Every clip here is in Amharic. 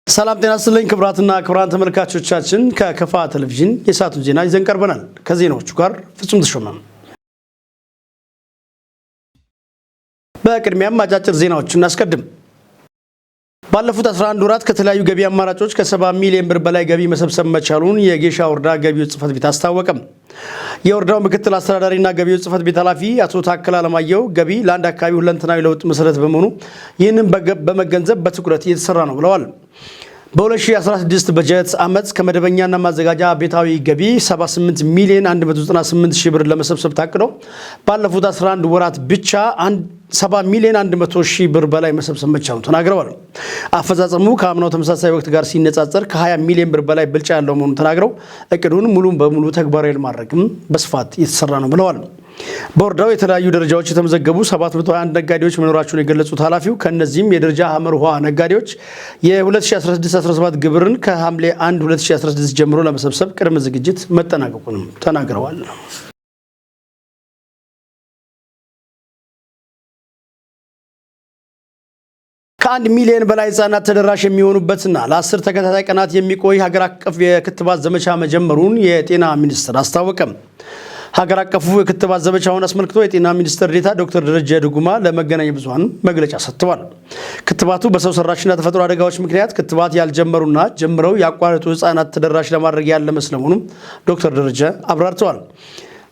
ሰላም ጤና ይስጥልኝ ክቡራትና ክቡራን ተመልካቾቻችን፣ ከከፋ ቴሌቪዥን የሰዓቱን ዜና ይዘን ቀርበናል። ከዜናዎቹ ጋር ፍጹም ተሾመ። በቅድሚያም አጫጭር ዜናዎችን እናስቀድም። ባለፉት 11 ወራት ከተለያዩ ገቢ አማራጮች ከ70 ሚሊዮን ብር በላይ ገቢ መሰብሰብ መቻሉን የጌሻ ወረዳ ገቢዎች ጽሕፈት ቤት አስታወቀም። የወረዳው ምክትል አስተዳዳሪና ገቢዎች ጽሕፈት ቤት ኃላፊ አቶ ታከለ አለማየሁ ገቢ ለአንድ አካባቢ ሁለንተናዊ ለውጥ መሰረት በመሆኑ ይህንን በመገንዘብ በትኩረት እየተሰራ ነው ብለዋል። በ2016 በጀት ዓመት ከመደበኛና ማዘጋጃ ቤታዊ ገቢ 78 ሚሊዮን 198 ሺህ ብር ለመሰብሰብ ታቅዶ ባለፉት 11 ወራት ብቻ 70 ሚሊዮን 100 ሺህ ብር በላይ መሰብሰብ መቻሉን ተናግረዋል። አፈጻጸሙ ከአምናው ተመሳሳይ ወቅት ጋር ሲነጻጸር ከ20 ሚሊዮን ብር በላይ ብልጫ ያለው መሆኑን ተናግረው እቅዱን ሙሉ በሙሉ ተግባራዊ ለማድረግም በስፋት እየተሰራ ነው ብለዋል። በወረዳው የተለያዩ ደረጃዎች የተመዘገቡ 721 ነጋዴዎች መኖራቸውን የገለጹት ኃላፊው ከእነዚህም የደረጃ ሐመር ውሃ ነጋዴዎች የ2016/17 ግብርን ከሐምሌ 1 2016 ጀምሮ ለመሰብሰብ ቅድመ ዝግጅት መጠናቀቁንም ተናግረዋል። ከ1 ሚሊዮን በላይ ህጻናት ተደራሽ የሚሆኑበትና ለ10 ተከታታይ ቀናት የሚቆይ ሀገር አቀፍ የክትባት ዘመቻ መጀመሩን የጤና ሚኒስቴር አስታወቀም። ሀገር አቀፉ የክትባት ዘመቻውን አስመልክቶ የጤና ሚኒስትር ዴኤታ ዶክተር ደረጀ ድጉማ ለመገናኛ ብዙኃን መግለጫ ሰጥተዋል። ክትባቱ በሰው ሰራሽና ተፈጥሮ አደጋዎች ምክንያት ክትባት ያልጀመሩና ጀምረው ያቋረጡ ህጻናት ተደራሽ ለማድረግ ያለመ ስለመሆኑም ዶክተር ደረጀ አብራርተዋል።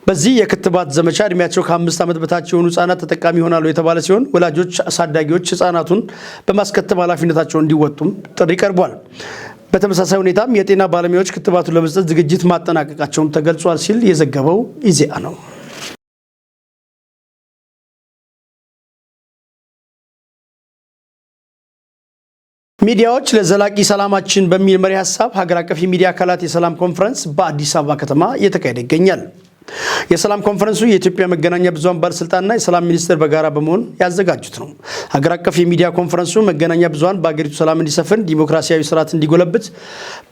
በዚህ የክትባት ዘመቻ እድሜያቸው ከ5 ዓመት በታች የሆኑ ህጻናት ተጠቃሚ ይሆናሉ የተባለ ሲሆን ወላጆች፣ አሳዳጊዎች ህጻናቱን በማስከተብ ኃላፊነታቸውን እንዲወጡም ጥሪ ቀርቧል። በተመሳሳይ ሁኔታም የጤና ባለሙያዎች ክትባቱን ለመስጠት ዝግጅት ማጠናቀቃቸውም ተገልጿል ሲል የዘገበው ኢዜአ ነው። ሚዲያዎች ለዘላቂ ሰላማችን በሚል መሪ ሀሳብ ሀገር አቀፍ የሚዲያ አካላት የሰላም ኮንፈረንስ በአዲስ አበባ ከተማ እየተካሄደ ይገኛል። የሰላም ኮንፈረንሱ የኢትዮጵያ መገናኛ ብዙኃን ባለስልጣንና የሰላም ሚኒስቴር በጋራ በመሆን ያዘጋጁት ነው። ሀገር አቀፍ የሚዲያ ኮንፈረንሱ መገናኛ ብዙኃን በሀገሪቱ ሰላም እንዲሰፍን፣ ዲሞክራሲያዊ ስርዓት እንዲጎለብት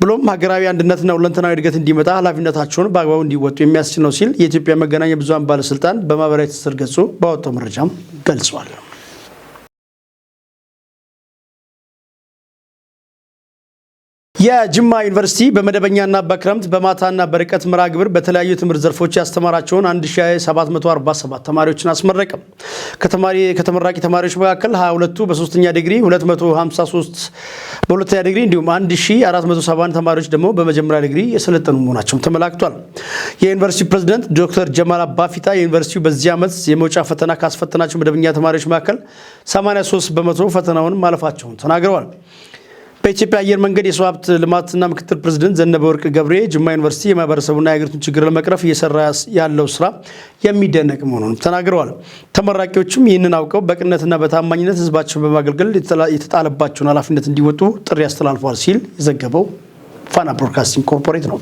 ብሎም ሀገራዊ አንድነትና ሁለንተናዊ እድገት እንዲመጣ ኃላፊነታቸውን በአግባቡ እንዲወጡ የሚያስችል ነው ሲል የኢትዮጵያ መገናኛ ብዙኃን ባለስልጣን በማህበራዊ ትስስር ገጹ ባወጣው መረጃም ገልጿል። የጅማ ዩኒቨርሲቲ በመደበኛና በክረምት በማታና በርቀት መርሃ ግብር በተለያዩ የትምህርት ዘርፎች ያስተማራቸውን 1747 ተማሪዎችን አስመረቀ። ከተመራቂ ተማሪዎች መካከል 22ቱ በሶስተኛ ዲግሪ፣ 253 በሁለተኛ ዲግሪ እንዲሁም 1471 ተማሪዎች ደግሞ በመጀመሪያ ዲግሪ የሰለጠኑ መሆናቸውም ተመላክቷል። የዩኒቨርሲቲው ፕሬዝዳንት ዶክተር ጀማል አባፊታ የዩኒቨርሲቲው በዚህ ዓመት የመውጫ ፈተና ካስፈተናቸው መደበኛ ተማሪዎች መካከል 83% ፈተናውን ማለፋቸውን ተናግረዋል። በኢትዮጵያ አየር መንገድ የሰው ሀብት ልማትና ምክትል ፕሬዚደንት ዘነበ ወርቅ ገብሬ ጅማ ዩኒቨርሲቲ የማህበረሰቡና የሀገሪቱን ችግር ለመቅረፍ እየሰራ ያለው ስራ የሚደነቅ መሆኑን ተናግረዋል። ተመራቂዎችም ይህንን አውቀው በቅንነትና በታማኝነት ህዝባቸውን በማገልገል የተጣለባቸውን ኃላፊነት እንዲወጡ ጥሪ አስተላልፈዋል ሲል የዘገበው ፋና ብሮድካስቲንግ ኮርፖሬት ነው።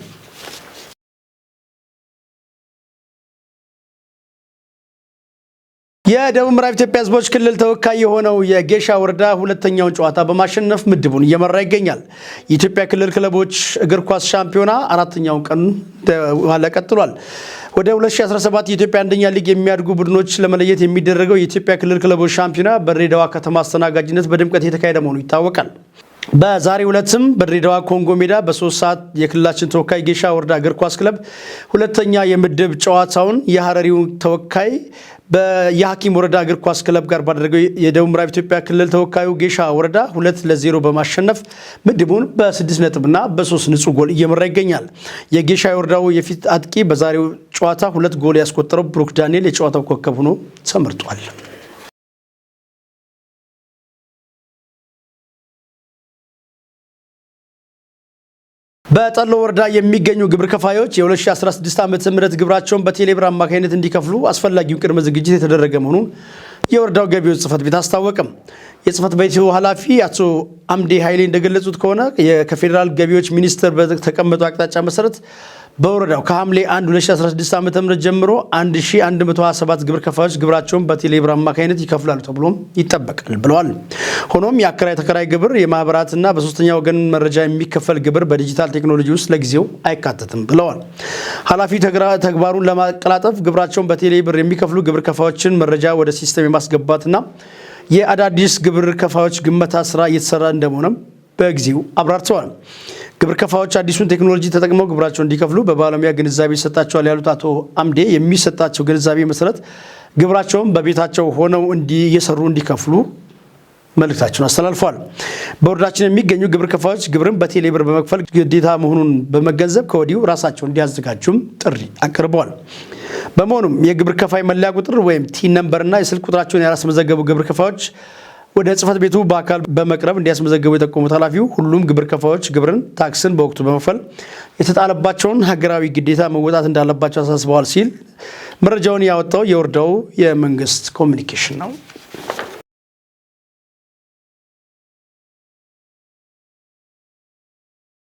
የደቡብ ምዕራብ ኢትዮጵያ ህዝቦች ክልል ተወካይ የሆነው የጌሻ ወረዳ ሁለተኛውን ጨዋታ በማሸነፍ ምድቡን እየመራ ይገኛል። የኢትዮጵያ ክልል ክለቦች እግር ኳስ ሻምፒዮና አራተኛውን ቀን ኋላ ቀጥሏል። ወደ 2017 የኢትዮጵያ አንደኛ ሊግ የሚያድጉ ቡድኖች ለመለየት የሚደረገው የኢትዮጵያ ክልል ክለቦች ሻምፒዮና በድሬዳዋ ከተማ አስተናጋጅነት በድምቀት የተካሄደ መሆኑ ይታወቃል። በዛሬው ዕለትም በድሬዳዋ ኮንጎ ሜዳ በ3 ሰዓት የክልላችን ተወካይ ጌሻ ወረዳ እግር ኳስ ክለብ ሁለተኛ የምድብ ጨዋታውን የሀረሪው ተወካይ የሀኪም ወረዳ እግር ኳስ ክለብ ጋር ባደረገው የደቡብ ምዕራብ ኢትዮጵያ ክልል ተወካዩ ጌሻ ወረዳ 2-0 በማሸነፍ ምድቡን በ6 ነጥብና በ3 ንጹህ ጎል እየመራ ይገኛል። የጌሻ ወረዳው የፊት አጥቂ በዛሬው ጨዋታ ሁለት ጎል ያስቆጠረው ብሩክ ዳንኤል የጨዋታው ኮከብ ሆኖ ተመርጧል። በጠሎ ወረዳ የሚገኙ ግብር ከፋዮች የ2016 ዓ.ም ግብራቸውን በቴሌብር አማካኝነት እንዲከፍሉ አስፈላጊውን ቅድመ ዝግጅት የተደረገ መሆኑን የወረዳው ገቢዎች ጽሕፈት ቤት አስታወቀም። የጽሕፈት ቤቱ ኃላፊ አቶ አምዴ ኃይሌ እንደገለጹት ከሆነ ከፌዴራል ገቢዎች ሚኒስቴር በተቀመጠው አቅጣጫ መሰረት በወረዳው ከሐምሌ 1 2016 ዓ.ም ጀምሮ 1127 ግብር ከፋዮች ግብራቸውን በቴሌብር አማካኝነት ይከፍላሉ ተብሎም ይጠበቃል ብለዋል። ሆኖም የአከራይ ተከራይ ግብር፣ የማህበራትና በሶስተኛ ወገን መረጃ የሚከፈል ግብር በዲጂታል ቴክኖሎጂ ውስጥ ለጊዜው አይካተትም ብለዋል። ኃላፊው ተግባሩን ለማቀላጠፍ ግብራቸውን በቴሌብር የሚከፍሉ ግብር ከፋዮችን መረጃ ወደ ሲስተም የማስገባትና የአዳዲስ ግብር ከፋዮች ግመታ ስራ እየተሰራ እንደሆነም በጊዜው አብራርተዋል። ግብር ከፋዮች አዲሱን ቴክኖሎጂ ተጠቅመው ግብራቸውን እንዲከፍሉ በባለሙያ ግንዛቤ ይሰጣቸዋል ያሉት አቶ አምዴ የሚሰጣቸው ግንዛቤ መሰረት ግብራቸውን በቤታቸው ሆነው እየሰሩ እንዲከፍሉ መልእክታቸውን አስተላልፈዋል። በወረዳችን የሚገኙ ግብር ከፋዮች ግብርን በቴሌ ብር በመክፈል ግዴታ መሆኑን በመገንዘብ ከወዲሁ ራሳቸውን እንዲያዘጋጁም ጥሪ አቅርበዋል። በመሆኑም የግብር ከፋይ መለያ ቁጥር ወይም TIN number ና የስልክ ቁጥራቸውን ያላስመዘገቡ ግብር ከፋዮች ወደ ጽህፈት ቤቱ በአካል በመቅረብ እንዲያስመዘግቡ የጠቆሙት ኃላፊው ሁሉም ግብር ከፋዮች ግብርን፣ ታክስን በወቅቱ በመክፈል የተጣለባቸውን ሀገራዊ ግዴታ መወጣት እንዳለባቸው አሳስበዋል ሲል መረጃውን ያወጣው የወረዳው የመንግስት ኮሚኒኬሽን ነው።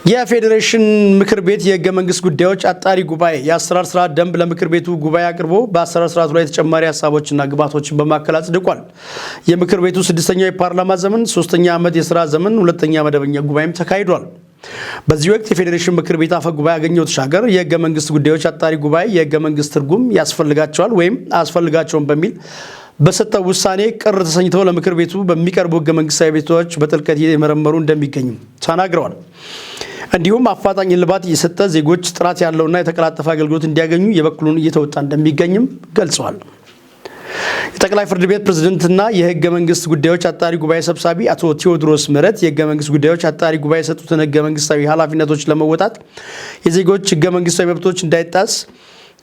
የፌዴሬሽን ምክር ቤት የህገ መንግስት ጉዳዮች አጣሪ ጉባኤ የአሰራር ስርዓት ደንብ ለምክር ቤቱ ጉባኤ አቅርቦ በአሰራር ስርዓቱ ላይ ተጨማሪ ሀሳቦችና ግብዓቶችን በማከል አጽድቋል። የምክር ቤቱ ስድስተኛው የፓርላማ ዘመን ሶስተኛ ዓመት የስራ ዘመን ሁለተኛ መደበኛ ጉባኤም ተካሂዷል። በዚህ ወቅት የፌዴሬሽን ምክር ቤት አፈ ጉባኤ አገኘሁ ተሻገር የህገ መንግስት ጉዳዮች አጣሪ ጉባኤ የህገ መንግስት ትርጉም ያስፈልጋቸዋል ወይም አያስፈልጋቸውም በሚል በሰጠው ውሳኔ ቅር ተሰኝተው ለምክር ቤቱ በሚቀርቡ ህገ መንግስታዊ ቤቶች በጥልቀት እየመረመሩ እንደሚገኙ ተናግረዋል። እንዲሁም አፋጣኝ እልባት እየሰጠ ዜጎች ጥራት ያለውና የተቀላጠፈ አገልግሎት እንዲያገኙ የበኩሉን እየተወጣ እንደሚገኝም ገልጸዋል። የጠቅላይ ፍርድ ቤት ፕሬዝደንትና የህገ መንግስት ጉዳዮች አጣሪ ጉባኤ ሰብሳቢ አቶ ቴዎድሮስ ምህረት የህገ መንግስት ጉዳዮች አጣሪ ጉባኤ የሰጡትን ህገ መንግስታዊ ኃላፊነቶች ለመወጣት የዜጎች ህገ መንግስታዊ መብቶች እንዳይጣስ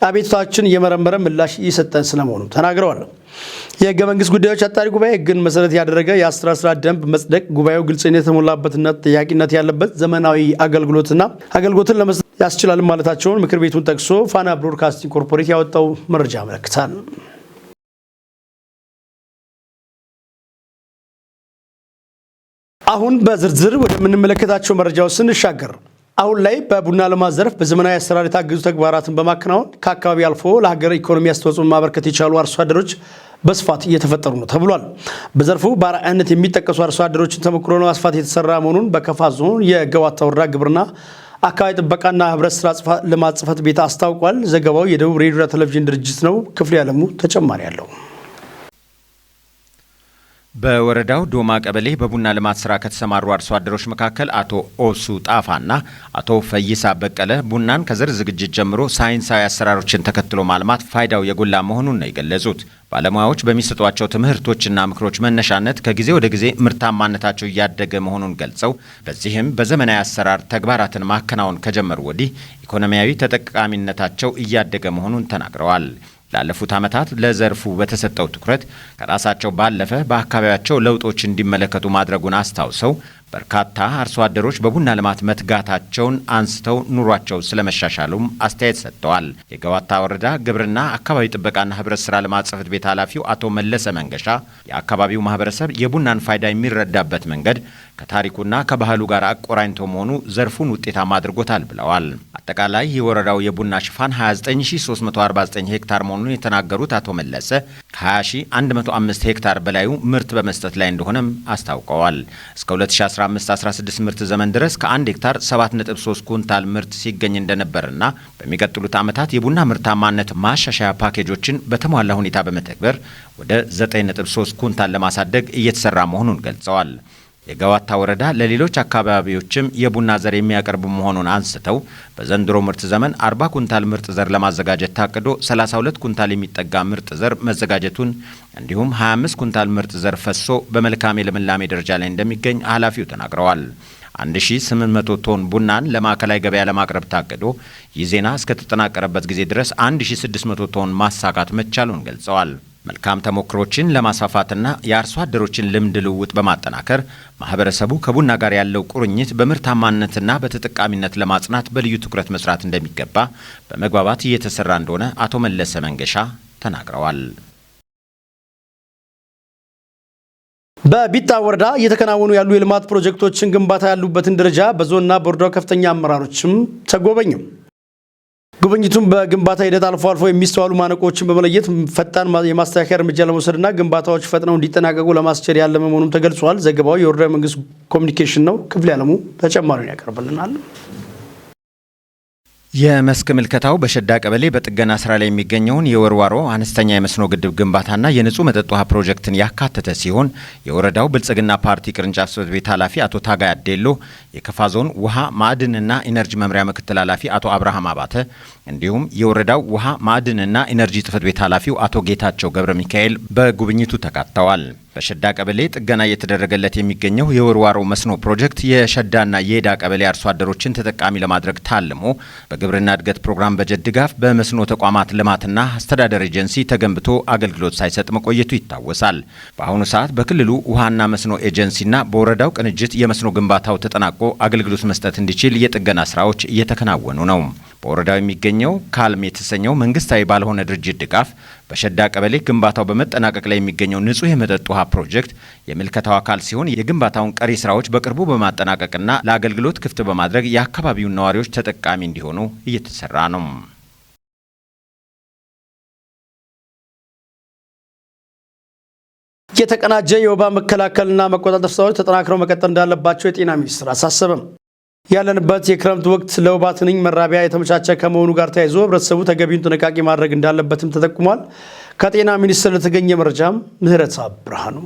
አቤቱታዎችን እየመረመረ ምላሽ እየሰጠን ስለመሆኑ ተናግረዋል። የህገ መንግስት ጉዳዮች አጣሪ ጉባኤ ህግን መሰረት ያደረገ የአሰራር ስርዓት ደንብ መጽደቅ ጉባኤው ግልጽነት የተሞላበትና ተጠያቂነት ያለበት ዘመናዊ አገልግሎትና አገልግሎትን ለመስጠት ያስችላል ማለታቸውን ምክር ቤቱን ጠቅሶ ፋና ብሮድካስቲንግ ኮርፖሬት ያወጣው መረጃ ያመለክታል። አሁን በዝርዝር ወደምንመለከታቸው መረጃዎች ስንሻገር አሁን ላይ በቡና ልማት ዘርፍ በዘመናዊ አሰራር የታገዙ ተግባራትን በማከናወን ከአካባቢ አልፎ ለሀገር ኢኮኖሚ አስተዋጽኦ ማበርከት የቻሉ አርሶ አደሮች በስፋት እየተፈጠሩ ነው ተብሏል። በዘርፉ በአርአያነት የሚጠቀሱ አርሶ አደሮችን ተሞክሮ ለማስፋት የተሰራ መሆኑን በከፋ ዞን የገዋታ ወረዳ ግብርና አካባቢ ጥበቃና ህብረት ስራ ልማት ጽሕፈት ቤት አስታውቋል። ዘገባው የደቡብ ሬዲዮና ቴሌቪዥን ድርጅት ነው። ክፍሌ ያለሙ ተጨማሪ አለው። በወረዳው ዶማ ቀበሌ በቡና ልማት ስራ ከተሰማሩ አርሶ አደሮች መካከል አቶ ኦሱ ጣፋና አቶ ፈይሳ በቀለ ቡናን ከዘር ዝግጅት ጀምሮ ሳይንሳዊ አሰራሮችን ተከትሎ ማልማት ፋይዳው የጎላ መሆኑን ነው የገለጹት። ባለሙያዎች በሚሰጧቸው ትምህርቶችና ምክሮች መነሻነት ከጊዜ ወደ ጊዜ ምርታማነታቸው እያደገ መሆኑን ገልጸው በዚህም በዘመናዊ አሰራር ተግባራትን ማከናወን ከጀመሩ ወዲህ ኢኮኖሚያዊ ተጠቃሚነታቸው እያደገ መሆኑን ተናግረዋል። ላለፉት ዓመታት ለዘርፉ በተሰጠው ትኩረት ከራሳቸው ባለፈ በአካባቢያቸው ለውጦች እንዲመለከቱ ማድረጉን አስታውሰው በርካታ አርሶ አደሮች በቡና ልማት መትጋታቸውን አንስተው ኑሯቸው ስለመሻሻሉም አስተያየት ሰጥተዋል። የገዋታ ወረዳ ግብርና አካባቢ ጥበቃና ሕብረት ስራ ልማት ጽሕፈት ቤት ኃላፊው አቶ መለሰ መንገሻ የአካባቢው ማህበረሰብ የቡናን ፋይዳ የሚረዳበት መንገድ ከታሪኩና ከባህሉ ጋር አቆራኝቶ መሆኑ ዘርፉን ውጤታማ አድርጎታል ብለዋል። አጠቃላይ የወረዳው የቡና ሽፋን 29349 ሄክታር መሆኑን የተናገሩት አቶ መለሰ ከ20105 ሄክታር በላዩ ምርት በመስጠት ላይ እንደሆነም አስታውቀዋል። እስከ 2015/16 ምርት ዘመን ድረስ ከ1 ሄክታር 7.3 ኩንታል ምርት ሲገኝ እንደነበርና በሚቀጥሉት ዓመታት የቡና ምርታማነት ማሻሻያ ፓኬጆችን በተሟላ ሁኔታ በመተግበር ወደ 9.3 ኩንታል ለማሳደግ እየተሰራ መሆኑን ገልጸዋል። የገዋታ ወረዳ ለሌሎች አካባቢዎችም የቡና ዘር የሚያቀርብ መሆኑን አንስተው በዘንድሮ ምርት ዘመን 40 ኩንታል ምርጥ ዘር ለማዘጋጀት ታቅዶ 32 ኩንታል የሚጠጋ ምርጥ ዘር መዘጋጀቱን እንዲሁም 25 ኩንታል ምርጥ ዘር ፈሶ በመልካም የልምላሜ ደረጃ ላይ እንደሚገኝ ኃላፊው ተናግረዋል። 1800 ቶን ቡናን ለማዕከላዊ ገበያ ለማቅረብ ታቅዶ ይህ ዜና እስከተጠናቀረበት ጊዜ ድረስ 1600 ቶን ማሳካት መቻሉን ገልጸዋል። መልካም ተሞክሮችን ለማስፋፋትና የአርሶ አደሮችን ልምድ ልውውጥ በማጠናከር ማህበረሰቡ ከቡና ጋር ያለው ቁርኝት በምርታማነትና በተጠቃሚነት ለማጽናት በልዩ ትኩረት መስራት እንደሚገባ በመግባባት እየተሰራ እንደሆነ አቶ መለሰ መንገሻ ተናግረዋል። በቢጣ ወረዳ እየተከናወኑ ያሉ የልማት ፕሮጀክቶችን ግንባታ ያሉበትን ደረጃ በዞንና በወረዳው ከፍተኛ አመራሮችም ተጎበኙ። ጉብኝቱም በግንባታ ሂደት አልፎ አልፎ የሚስተዋሉ ማነቆዎችን በመለየት ፈጣን የማስተካከያ እርምጃ ለመውሰድና ግንባታዎች ፈጥነው እንዲጠናቀቁ ለማስቻል ያለመ መሆኑም ተገልጿል። ዘገባው የወረዳው መንግስት ኮሚኒኬሽን ነው። ክፍሌ አለሙ ተጨማሪውን ያቀርብልናል። የመስክ ምልከታው በሸዳ ቀበሌ በጥገና ስራ ላይ የሚገኘውን የወርዋሮ አነስተኛ የመስኖ ግድብ ግንባታና የንጹህ መጠጥ ውሃ ፕሮጀክትን ያካተተ ሲሆን፣ የወረዳው ብልጽግና ፓርቲ ቅርንጫፍ ጽሕፈት ቤት ኃላፊ አቶ ታጋይ አዴሎ፣ የከፋ ዞን ውሃ ማዕድንና ኢነርጂ መምሪያ ምክትል ኃላፊ አቶ አብርሃም አባተ እንዲሁም የወረዳው ውሃ ማዕድንና ኢነርጂ ጽሕፈት ቤት ኃላፊው አቶ ጌታቸው ገብረ ሚካኤል በጉብኝቱ ተካተዋል። በሸዳ ቀበሌ ጥገና እየተደረገለት የሚገኘው የወርዋሮ መስኖ ፕሮጀክት የሸዳና የሄዳ ቀበሌ አርሶ አደሮችን ተጠቃሚ ለማድረግ ታልሞ በግብርና እድገት ፕሮግራም በጀት ድጋፍ በመስኖ ተቋማት ልማትና አስተዳደር ኤጀንሲ ተገንብቶ አገልግሎት ሳይሰጥ መቆየቱ ይታወሳል። በአሁኑ ሰዓት በክልሉ ውሃና መስኖ ኤጀንሲና በወረዳው ቅንጅት የመስኖ ግንባታው ተጠናቆ አገልግሎት መስጠት እንዲችል የጥገና ስራዎች እየተከናወኑ ነው። በወረዳው የሚገኘው ካልም የተሰኘው መንግስታዊ ባልሆነ ድርጅት ድጋፍ በሸዳ ቀበሌ ግንባታው በመጠናቀቅ ላይ የሚገኘው ንጹህ የመጠጥ ውሃ ፕሮጀክት የምልከታው አካል ሲሆን፣ የግንባታውን ቀሪ ስራዎች በቅርቡ በማጠናቀቅና ለአገልግሎት ክፍት በማድረግ የአካባቢውን ነዋሪዎች ተጠቃሚ እንዲሆኑ እየተሰራ ነው። የተቀናጀ የወባ መከላከልና መቆጣጠር ስራዎች ተጠናክረው መቀጠል እንዳለባቸው የጤና ሚኒስቴር አሳሰበም። ያለንበት የክረምት ወቅት ለወባ ትንኝ መራቢያ የተመቻቸ ከመሆኑ ጋር ተያይዞ ህብረተሰቡ ተገቢውን ጥንቃቄ ማድረግ እንዳለበትም ተጠቁሟል። ከጤና ሚኒስቴር ለተገኘ መረጃም ምህረት ብርሃኑ።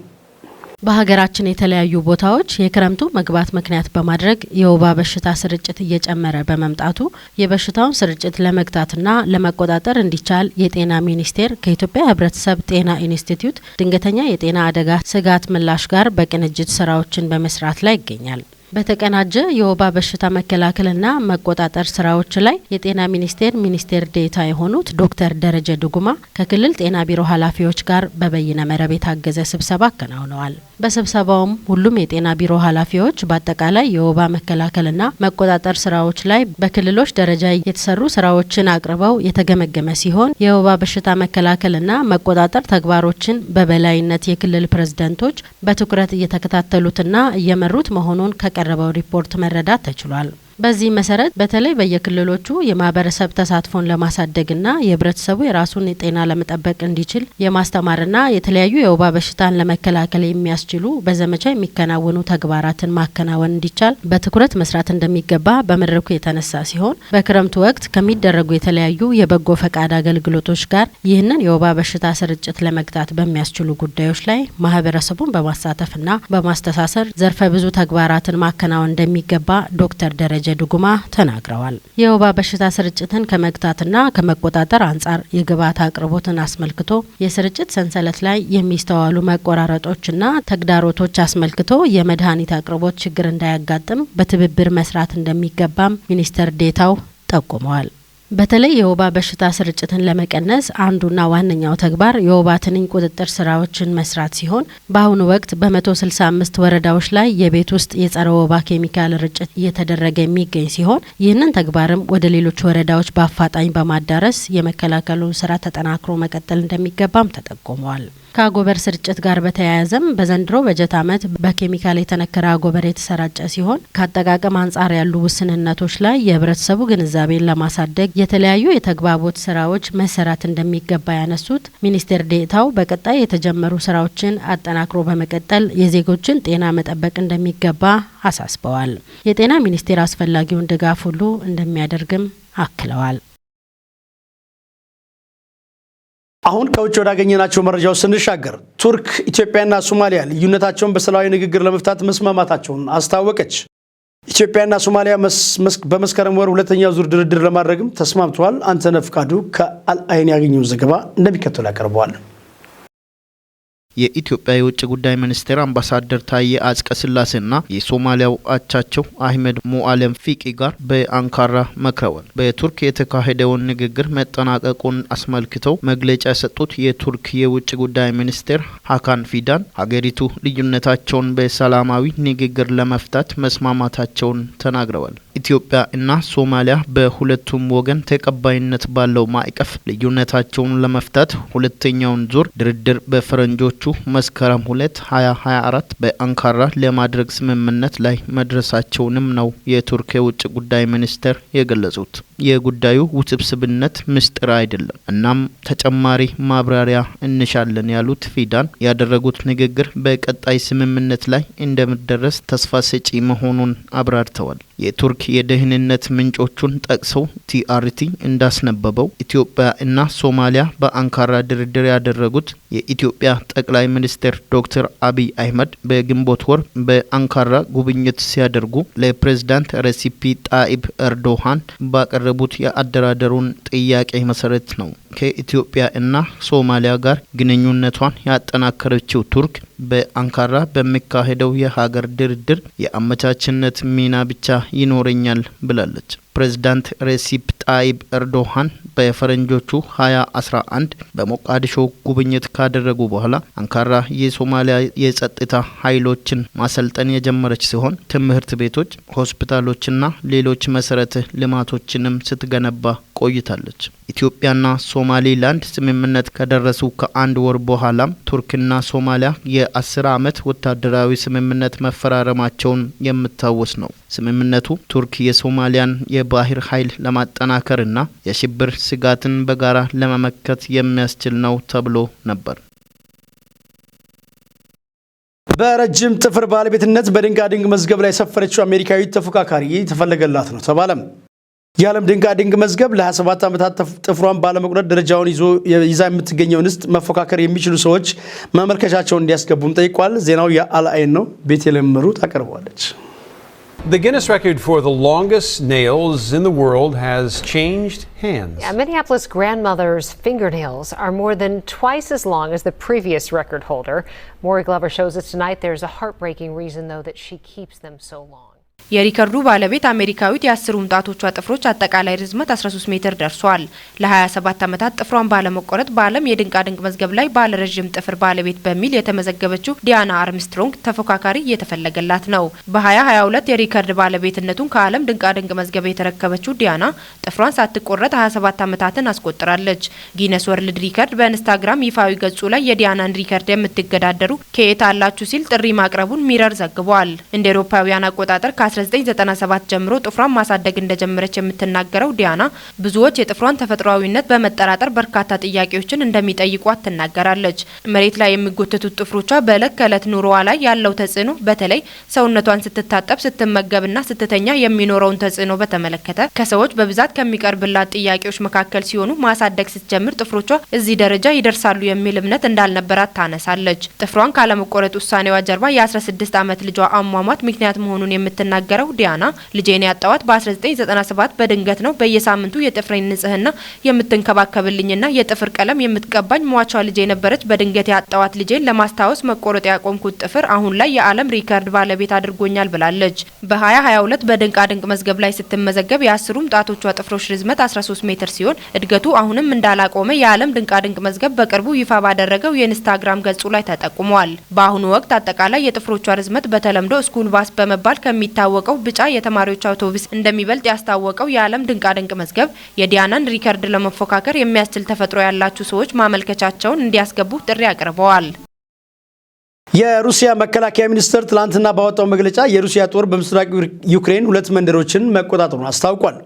በሀገራችን የተለያዩ ቦታዎች የክረምቱ መግባት ምክንያት በማድረግ የወባ በሽታ ስርጭት እየጨመረ በመምጣቱ የበሽታውን ስርጭት ለመግታትና ለመቆጣጠር እንዲቻል የጤና ሚኒስቴር ከኢትዮጵያ ሕብረተሰብ ጤና ኢንስቲትዩት ድንገተኛ የጤና አደጋ ስጋት ምላሽ ጋር በቅንጅት ስራዎችን በመስራት ላይ ይገኛል። በተቀናጀ የወባ በሽታ መከላከልና መቆጣጠር ስራዎች ላይ የጤና ሚኒስቴር ሚኒስቴር ዴኤታ የሆኑት ዶክተር ደረጀ ድጉማ ከክልል ጤና ቢሮ ኃላፊዎች ጋር በበይነ መረብ የታገዘ ስብሰባ አከናውነዋል። በስብሰባውም ሁሉም የጤና ቢሮ ኃላፊዎች በአጠቃላይ የወባ መከላከልና መቆጣጠር ስራዎች ላይ በክልሎች ደረጃ የተሰሩ ስራዎችን አቅርበው የተገመገመ ሲሆን፣ የወባ በሽታ መከላከልና መቆጣጠር ተግባሮችን በበላይነት የክልል ፕሬዝደንቶች በትኩረት እየተከታተሉትና እየመሩት መሆኑን ከቀረበው ሪፖርት መረዳት ተችሏል። በዚህ መሰረት በተለይ በየክልሎቹ የማህበረሰብ ተሳትፎን ለማሳደግና የህብረተሰቡ የራሱን ጤና ለመጠበቅ እንዲችል የማስተማርና የተለያዩ የወባ በሽታን ለመከላከል የሚያስችሉ በዘመቻ የሚከናወኑ ተግባራትን ማከናወን እንዲቻል በትኩረት መስራት እንደሚገባ በመድረኩ የተነሳ ሲሆን፣ በክረምቱ ወቅት ከሚደረጉ የተለያዩ የበጎ ፈቃድ አገልግሎቶች ጋር ይህንን የወባ በሽታ ስርጭት ለመግታት በሚያስችሉ ጉዳዮች ላይ ማህበረሰቡን በማሳተፍና በማስተሳሰር ዘርፈ ብዙ ተግባራትን ማከናወን እንደሚገባ ዶክተር ደረጀ ድጉማ ተናግረዋል። የወባ በሽታ ስርጭትን ከመግታትና ከመቆጣጠር አንጻር የግብዓት አቅርቦትን አስመልክቶ የስርጭት ሰንሰለት ላይ የሚስተዋሉ መቆራረጦችና ተግዳሮቶች አስመልክቶ የመድኃኒት አቅርቦት ችግር እንዳያጋጥም በትብብር መስራት እንደሚገባም ሚኒስትር ዴኤታው ጠቁመዋል። በተለይ የወባ በሽታ ስርጭትን ለመቀነስ አንዱና ዋነኛው ተግባር የወባ ትንኝ ቁጥጥር ስራዎችን መስራት ሲሆን፣ በአሁኑ ወቅት በ165 ወረዳዎች ላይ የቤት ውስጥ የጸረ ወባ ኬሚካል ርጭት እየተደረገ የሚገኝ ሲሆን፣ ይህንን ተግባርም ወደ ሌሎች ወረዳዎች በአፋጣኝ በማዳረስ የመከላከሉን ስራ ተጠናክሮ መቀጠል እንደሚገባም ተጠቁመዋል። ከአጎበር ስርጭት ጋር በተያያዘም በዘንድሮ በጀት ዓመት በኬሚካል የተነከረ አጎበር የተሰራጨ ሲሆን፣ ከአጠቃቀም አንጻር ያሉ ውስንነቶች ላይ የህብረተሰቡ ግንዛቤን ለማሳደግ የተለያዩ የተግባቦት ስራዎች መሰራት እንደሚገባ ያነሱት ሚኒስቴር ዴኤታው፣ በቀጣይ የተጀመሩ ስራዎችን አጠናክሮ በመቀጠል የዜጎችን ጤና መጠበቅ እንደሚገባ አሳስበዋል። የጤና ሚኒስቴር አስፈላጊውን ድጋፍ ሁሉ እንደሚያደርግም አክለዋል። አሁን ከውጭ ወዳገኘናቸው መረጃዎች ስንሻገር ቱርክ ኢትዮጵያና ሶማሊያ ልዩነታቸውን በሰላማዊ ንግግር ለመፍታት መስማማታቸውን አስታወቀች። ኢትዮጵያና ሶማሊያ በመስከረም ወር ሁለተኛው ዙር ድርድር ለማድረግም ተስማምተዋል። አንተነህ ፍቃዱ ከአልአይን ያገኘውን ዘገባ እንደሚከተለው ያቀርበዋል። የኢትዮጵያ የውጭ ጉዳይ ሚኒስቴር አምባሳደር ታዬ አጽቀ ሥላሴና የሶማሊያው አቻቸው አህመድ ሞአለም ፊቂ ጋር በአንካራ መክረዋል። በቱርክ የተካሄደውን ንግግር መጠናቀቁን አስመልክተው መግለጫ የሰጡት የቱርክ የውጭ ጉዳይ ሚኒስቴር ሀካን ፊዳን ሀገሪቱ ልዩነታቸውን በሰላማዊ ንግግር ለመፍታት መስማማታቸውን ተናግረዋል። ኢትዮጵያ እና ሶማሊያ በሁለቱም ወገን ተቀባይነት ባለው ማዕቀፍ ልዩነታቸውን ለመፍታት ሁለተኛውን ዙር ድርድር በፈረንጆቹ መስከረም 2፣ 2024 በአንካራ ለማድረግ ስምምነት ላይ መድረሳቸውንም ነው የቱርክ የውጭ ጉዳይ ሚኒስቴር የገለጹት። የጉዳዩ ውስብስብነት ምስጢር አይደለም፣ እናም ተጨማሪ ማብራሪያ እንሻለን ያሉት ፊዳን ያደረጉት ንግግር በቀጣይ ስምምነት ላይ እንደሚደረስ ተስፋ ሰጪ መሆኑን አብራርተዋል። የቱርክ የደህንነት ምንጮቹን ጠቅሰው ቲአርቲ እንዳስነበበው ኢትዮጵያ እና ሶማሊያ በአንካራ ድርድር ያደረጉት የኢትዮጵያ ጠቅላይ ሚኒስትር ዶክተር አብይ አህመድ በግንቦት ወር በአንካራ ጉብኝት ሲያደርጉ ለፕሬዝዳንት ረሲፕ ጣይብ ኤርዶሃን ባቀረቡት የአደራደሩን ጥያቄ መሰረት ነው። ከኢትዮጵያ እና ሶማሊያ ጋር ግንኙነቷን ያጠናከረችው ቱርክ በአንካራ በሚካሄደው የሀገር ድርድር የአመቻችነት ሚና ብቻ ይኖረኛል ብላለች። ፕሬዝዳንት ሬሲፕ ጣይብ ኤርዶሃን በፈረንጆቹ 2011 በሞቃዲሾ ጉብኝት ካደረጉ በኋላ አንካራ የሶማሊያ የጸጥታ ኃይሎችን ማሰልጠን የጀመረች ሲሆን፣ ትምህርት ቤቶች፣ ሆስፒታሎችና ሌሎች መሰረተ ልማቶችንም ስትገነባ ቆይታለች። ኢትዮጵያና ሶማሌላንድ ስምምነት ከደረሱ ከአንድ ወር በኋላም ቱርክና ሶማሊያ የ10 ዓመት ወታደራዊ ስምምነት መፈራረማቸውን የሚታወስ ነው። ስምምነቱ ቱርክ የሶማሊያን የባህር ኃይል ለማጠናከርና የሽብር ስጋትን በጋራ ለመመከት የሚያስችል ነው ተብሎ ነበር። በረጅም ጥፍር ባለቤትነት በድንቃድንቅ መዝገብ ላይ የሰፈረችው አሜሪካዊት ተፎካካሪ እየተፈለገላት ነው ተባለም። የዓለም ድንቃድንቅ መዝገብ ለ27 ዓመታት ጥፍሯን ባለመቁረጥ ደረጃውን ይዛ የምትገኘውን እንስት መፎካከር የሚችሉ ሰዎች ማመልከቻቸውን እንዲያስገቡም ጠይቋል። ዜናው የአልአይን ነው። ቤተልሔም ምሩ ታቀርበዋለች። The Guinness record for the longest nails in the world has changed hands. A Minneapolis grandmother's fingernails are more than twice as long as the previous record holder. Maury Glover shows us tonight there's a heartbreaking reason, though, that she keeps them so long. የሪከርዱ ባለቤት አሜሪካዊት የአስሩም ጣቶቿ ጥፍሮች አጠቃላይ ርዝመት 13 ሜትር ደርሷል። ለ27 ዓመታት ጥፍሯን ባለመቆረጥ በዓለም የድንቃድንቅ መዝገብ ላይ ባለረዥም ጥፍር ባለቤት በሚል የተመዘገበችው ዲያና አርምስትሮንግ ተፎካካሪ እየተፈለገላት ነው። በ2022 የሪከርድ ባለቤትነቱን ከዓለም ድንቃድንቅ መዝገብ የተረከበችው ዲያና ጥፍሯን ሳትቆረጥ 27 ዓመታትን አስቆጥራለች። ጊነስ ወርልድ ሪከርድ በኢንስታግራም ይፋዊ ገጹ ላይ የዲያናን ሪከርድ የምትገዳደሩ ከየት አላችሁ ሲል ጥሪ ማቅረቡን ሚረር ዘግቧል። እንደ አውሮፓውያን አቆጣጠር ከ1997 ጀምሮ ጥፍሯን ማሳደግ እንደጀመረች የምትናገረው ዲያና ብዙዎች የጥፍሯን ተፈጥሯዊነት በመጠራጠር በርካታ ጥያቄዎችን እንደሚጠይቋት ትናገራለች። መሬት ላይ የሚጎተቱት ጥፍሮቿ በዕለት ከዕለት ኑሮዋ ላይ ያለው ተጽዕኖ፣ በተለይ ሰውነቷን ስትታጠብ፣ ስትመገብና ስትተኛ የሚኖረውን ተጽዕኖ በተመለከተ ከሰዎች በብዛት ከሚቀርብላት ጥያቄዎች መካከል ሲሆኑ፣ ማሳደግ ስትጀምር ጥፍሮቿ እዚህ ደረጃ ይደርሳሉ የሚል እምነት እንዳልነበራት ታነሳለች። ጥፍሯን ካለመቆረጥ ውሳኔዋ ጀርባ የ16 ዓመት ልጇ አሟሟት ምክንያት መሆኑን የምትናገረው ዲያና፣ ልጄን ያጣኋት በ1997 በድንገት ነው። በየሳምንቱ የጥፍሬን ንጽህና የምትንከባከብልኝና የጥፍር ቀለም የምትቀባኝ ሟቿ ልጄ ነበረች። በድንገት ያጣኋት ልጄን ለማስታወስ መቆረጥ ያቆምኩት ጥፍር አሁን ላይ የዓለም ሪከርድ ባለቤት አድርጎኛል ብላለች። በ2022 በድንቃ ድንቅ መዝገብ ላይ ስትመዘገብ የአስሩም ጣቶቿ ጥፍሮች ርዝመት 13 ሜትር ሲሆን፣ እድገቱ አሁንም እንዳላቆመ የዓለም ድንቃ ድንቅ መዝገብ በቅርቡ ይፋ ባደረገው የኢንስታግራም ገጹ ላይ ተጠቁሟል። በአሁኑ ወቅት አጠቃላይ የጥፍሮቿ ርዝመት በተለምዶ school bus በመባል ከሚታወቀው ቢጫ የተማሪዎች አውቶቡስ እንደሚበልጥ ያስታወቀው የዓለም ድንቃድንቅ መዝገብ፣ የዲያናን ሪከርድ ለመፎካከር የሚያስችል ተፈጥሮ ያላችሁ ሰዎች ማመልከቻቸውን እንዲያስገቡ ጥሪ አቅርበዋል። የሩሲያ መከላከያ ሚኒስቴር ትላንትና ባወጣው መግለጫ የሩሲያ ጦር በምስራቅ ዩክሬን ሁለት መንደሮችን መቆጣጠሩን አስታውቋል።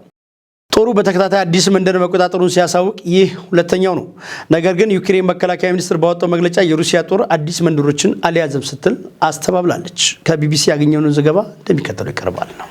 ጦሩ በተከታታይ አዲስ መንደር መቆጣጠሩን ሲያሳውቅ ይህ ሁለተኛው ነው። ነገር ግን ዩክሬን መከላከያ ሚኒስቴር ባወጣው መግለጫ የሩሲያ ጦር አዲስ መንደሮችን አልያዘም ስትል አስተባብላለች። ከቢቢሲ ያገኘውን ዘገባ እንደሚከተለው ይቀርባል ነው።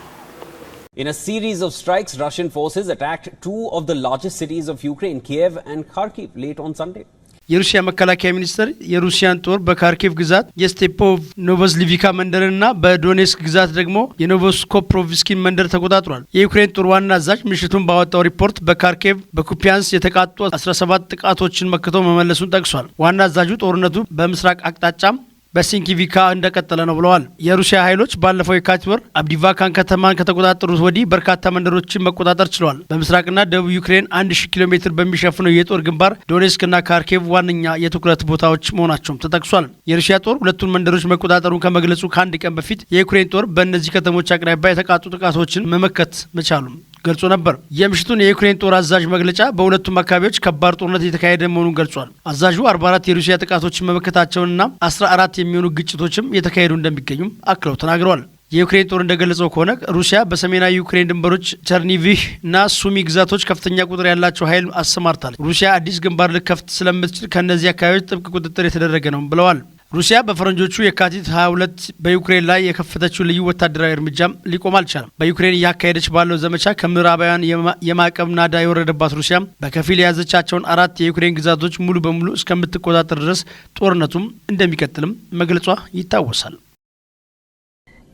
In a series of strikes, Russian forces attacked two of the largest cities of Ukraine, Kiev and Kharkiv, late on Sunday. የሩሲያ መከላከያ ሚኒስቴር የሩሲያን ጦር በካርኪቭ ግዛት የስቴፖቭ ኖቮስሊቪካ መንደርንና በዶኔስክ ግዛት ደግሞ የኖቮስኮፕሮቭስኪን መንደር ተቆጣጥሯል። የዩክሬን ጦር ዋና አዛዥ ምሽቱን ባወጣው ሪፖርት በካርኪቭ በኩፒያንስ የተቃጡ 17 ጥቃቶችን መክቶ መመለሱን ጠቅሷል። ዋና አዛዡ ጦርነቱ በምስራቅ አቅጣጫም በሲንኪቪካ እንደቀጠለ ነው ብለዋል። የሩሲያ ኃይሎች ባለፈው የካቲት ወር አብዲቫካን ከተማን ከተቆጣጠሩት ወዲህ በርካታ መንደሮችን መቆጣጠር ችለዋል። በምስራቅና ደቡብ ዩክሬን 1000 ኪሎ ሜትር በሚሸፍነው የጦር ግንባር ዶኔስክና ካርኪቭ ዋነኛ የትኩረት ቦታዎች መሆናቸውም ተጠቅሷል። የሩሲያ ጦር ሁለቱን መንደሮች መቆጣጠሩን ከመግለጹ ከአንድ ቀን በፊት የዩክሬን ጦር በእነዚህ ከተሞች አቅራቢያ የተቃጡ ጥቃቶችን መመከት መቻሉም ገልጾ ነበር። የምሽቱን የዩክሬን ጦር አዛዥ መግለጫ በሁለቱም አካባቢዎች ከባድ ጦርነት እየተካሄደ መሆኑን ገልጿል። አዛዡ 44 የሩሲያ ጥቃቶችን መመከታቸውንና 14 የሚሆኑ ግጭቶችም እየተካሄዱ እንደሚገኙም አክለው ተናግረዋል። የዩክሬን ጦር እንደገለጸው ከሆነ ሩሲያ በሰሜናዊ ዩክሬን ድንበሮች ቸርኒቪህ እና ሱሚ ግዛቶች ከፍተኛ ቁጥር ያላቸው ኃይል አሰማርታለች። ሩሲያ አዲስ ግንባር ልትከፍት ስለምትችል ከእነዚህ አካባቢዎች ጥብቅ ቁጥጥር እየተደረገ ነው ብለዋል። ሩሲያ በፈረንጆቹ የካቲት 22 በዩክሬን ላይ የከፈተችው ልዩ ወታደራዊ እርምጃም ሊቆም አልቻለም። በዩክሬን እያካሄደች ባለው ዘመቻ ከምዕራባውያን የማዕቀብ ናዳ የወረደባት ሩሲያ በከፊል የያዘቻቸውን አራት የዩክሬን ግዛቶች ሙሉ በሙሉ እስከምትቆጣጠር ድረስ ጦርነቱም እንደሚቀጥልም መግለጿ ይታወሳል።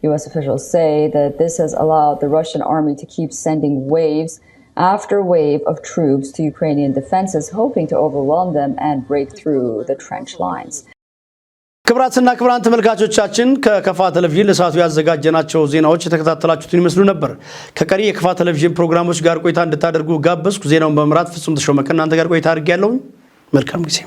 U.S. Officials say that this has allowed the Russian army to keep sending waves after wave of troops to Ukrainian defenses, hoping to overwhelm them and break through the trench lines. ክቡራትና ክቡራን ተመልካቾቻችን፣ ከከፋ ቴሌቪዥን ለሰዓቱ ያዘጋጀናቸው ዜናዎች የተከታተላችሁትን ይመስሉ ነበር። ከቀሪ የከፋ ቴሌቪዥን ፕሮግራሞች ጋር ቆይታ እንድታደርጉ ጋበዝኩ። ዜናውን በመምራት ፍጹም ተሾመ ከእናንተ ጋር ቆይታ አድርጌያለሁ። መልካም ጊዜ።